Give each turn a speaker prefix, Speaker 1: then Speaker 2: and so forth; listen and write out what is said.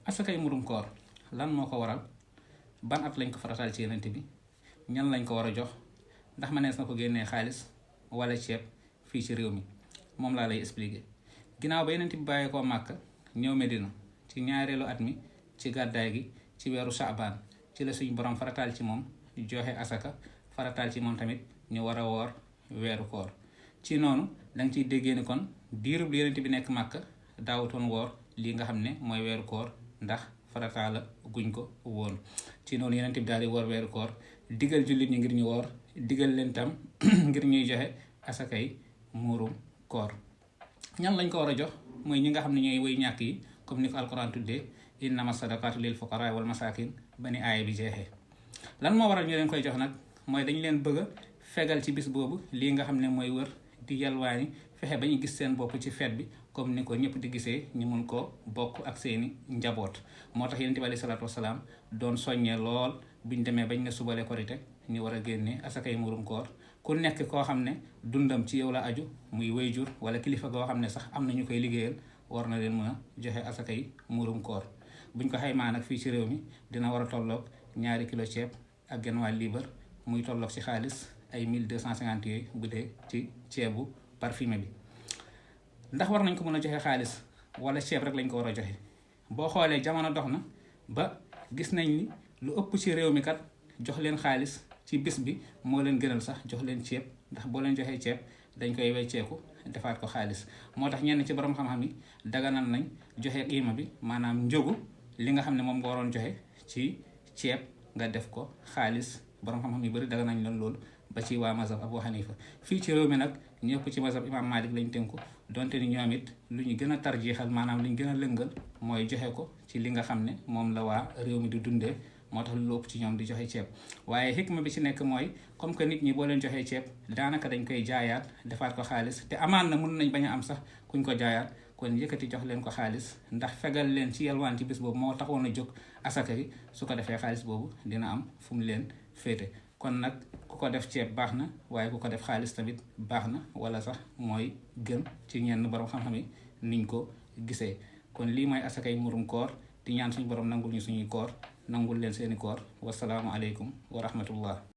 Speaker 1: asakay murum koor lan moo ko waral ban at lañ ko farataal ci yenente bi ñan lañ ko war a jox ndax mënees na ko génnee xaalis wala ceeb fii ci réew mi moom laa lay expliquer. ginnaaw ba yenente bi bàyyee koo Màkka ñëw Medina ci ñaareelu at mi ci gàddaay gi ci weeru Saabaan ci la suñ borom farataal ci moom joxe asaka farataal ci moom tamit ñu war a woor weeru koor. ci noonu danga ciy déggee ni kon diirub li yenente bi nekk Màkka daawutoon woor lii nga xam ne mooy weeru koor ndax farataal la guñ ko woon. ci noonu yenente bi daal di woor weeru koor digal jullit ñi ngir ñu woor digal leen tam ngir ñuy joxe asakay muurum koor. ñan lañ ko war a jox mooy ñi nga xam ne ñooy woy ñàkk yi comme ni ko alquran tuddee innama sadaqatu lil fuqara wal masakin ba ni aaya bi jeexee. lan moo waral ñu leen koy jox nag mooy dañu leen bëgg a fegal ci bis boobu lii nga xam ne mooy wër di yalwaani fexe ba ñu gis seen bopp ci feet bi comme ni ko ñëpp di gisee ñu mun ko bokk ak seeni njaboot. moo tax yonent bi alayhi salaatu wasalaam doon soññee lool buñ demee bañ ne subale korite ñu war a génne asakay muurum koor. ku nekk koo xam ne dundam ci yow la aju muy wayjur wala kilifa goo xam ne sax am na ñu koy liggéeyal war na leen mën a joxe asakay muurum koor. buñ ko xaymaa nag fii ci réew mi dina war a tolloog 2 kilo ceeb ak genn wàll liibar muy tolloog ci xaalis ay 1250 yooyu bu dee ci ceebu parfumé bi. ndax war nañ ko mën a joxe xaalis wala ceeb rek lañ ko war a joxe. boo xoolee jamono dox na ba gis nañ ni lu ëpp ci réew mi kat jox leen xaalis ci bis bi moo leen gënal sax jox leen ceeb ndax boo leen joxee ceeb dañ koy wecceeku defaat ko xaalis. moo tax ñenn ci borom xam-xam yi daganal nañ joxe qiima bi maanaam njëgu li nga xam ne moom nga waroon joxe ci ceeb nga def ko xaalis. borom xam-xam yu bëri daganal nañ leen loolu ba ci waa mazhab Abu Hanifa. fii ci réew mi nag ñëpp ci mazhab Imam Malik lañ tënku donte ni ñoom it lu ñu gën a tarjiixal maanaam lu ñu gën a lëngal mooy joxe ko ci li nga xam ne moom la waa réew mi di dundee. moo tax lu ëpp ci ñoom di joxe ceeb waaye xikma bi ci nekk mooy comme que nit ñi boo leen joxee ceeb daanaka dañ koy jaayaat defaat ko xaalis te amaan na mun nañ bañ a am sax kuñ ko jaayaat kon yëkkati jox leen ko xaalis ndax fegal leen ci yalwaan ci bis boobu moo taxoon a jóg asaka yi su ko defee xaalis boobu dina am fu mu leen féete. kon nag ku ko def ceeb baax na waaye ku ko def xaalis tamit baax na wala sax mooy gën ci ñenn borom xam-xam yi niñ ko gisee. kon lii mooy asakay muurum koor di ñaan suñu borom nangul ñu suñuy koor nangul leen seeni koor wasalaamu aleykum wa rahmatullah.